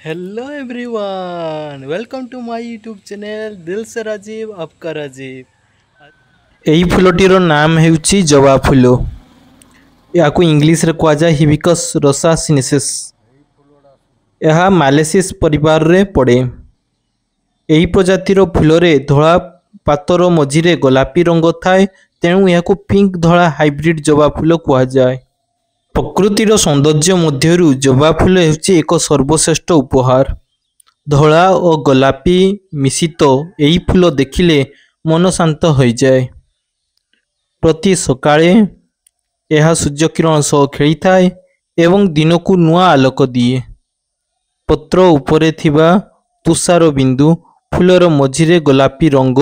Hello everyone, welcome to my YouTube channel दिल से राजीव आपका राजीव। ଏହି ଫୁଲଟିର ନାମ ହେଉଛି ଜବା ଫୁଲ। ଏହାକୁ ଇଂଲିଶରେ କୁହାଯାଏ ହିବିକସ୍ ରୋସା ସିନେସିସ୍। ଏହା ମାଲେସିସ୍ ପରିବାରରେ ପଡ଼େ। ଏହି ପ୍ରଜାତିର ଫୁଲରେ ଧଳା ପାତର ମଝିରେ ଗୋଲାପୀ ରଙ୍ଗ ଥାଏ, ତେଣୁ ଏହାକୁ ପିଙ୍କ ଧଳା ହାଇବ୍ରିଡ୍ ଜବା ଫୁଲ କୁହାଯାଏ। ପ୍ରକୃତିର ସୌନ୍ଦର୍ଯ୍ୟ ମଧ୍ୟରୁ ଜବା ଫୁଲ ହେଉଛି ଏକ ସର୍ବଶ୍ରେଷ୍ଠ ଉପହାର। ଧଳା ଓ ଗୋଲାପୀ ମିଶ୍ରିତ ଏହି ଫୁଲ ଦେଖିଲେ ମନ ଶାନ୍ତ ହୋଇଯାଏ। ପ୍ରତି ସକାଳେ ଏହା ସୂର୍ଯ୍ୟକିରଣ ସହ ଖେଳିଥାଏ ଏବଂ ଦିନକୁ ନୂଆ ଆଲୋକ ଦିଏ। ପତ୍ର ଉପରେ ଥିବା ତୁଷାର ବିନ୍ଦୁ, ଫୁଲର ମଝିରେ ଗୋଲାପୀ ରଙ୍ଗ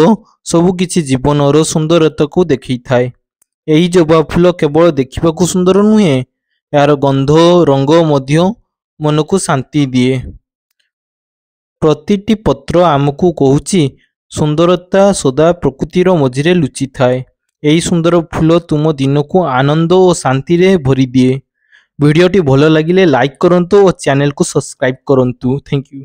ସବୁକିଛି ଜୀବନର ସୁନ୍ଦରତାକୁ ଦେଖାଇଥାଏ। ଏହି ଜବା ଫୁଲ କେବଳ ଦେଖିବାକୁ ସୁନ୍ଦର ନୁହେଁ, ଏହାର ଗନ୍ଧ, ରଙ୍ଗ ମଧ୍ୟ ମନକୁ ଶାନ୍ତି ଦିଏ। ପ୍ରତିଟି ପତ୍ର ଆମକୁ କହୁଛି, ସୁନ୍ଦରତା ସଦା ପ୍ରକୃତିର ମଝିରେ ଲୁଚିଥାଏ। ଏହି ସୁନ୍ଦର ଫୁଲ ତୁମ ଦିନକୁ ଆନନ୍ଦ ଓ ଶାନ୍ତିରେ ଭରିଦିଏ। ଭିଡ଼ିଓଟି ଭଲ ଲାଗିଲେ ଲାଇକ୍ କରନ୍ତୁ ଓ ଚ୍ୟାନେଲକୁ ସବସ୍କ୍ରାଇବ୍ କରନ୍ତୁ। Thank you.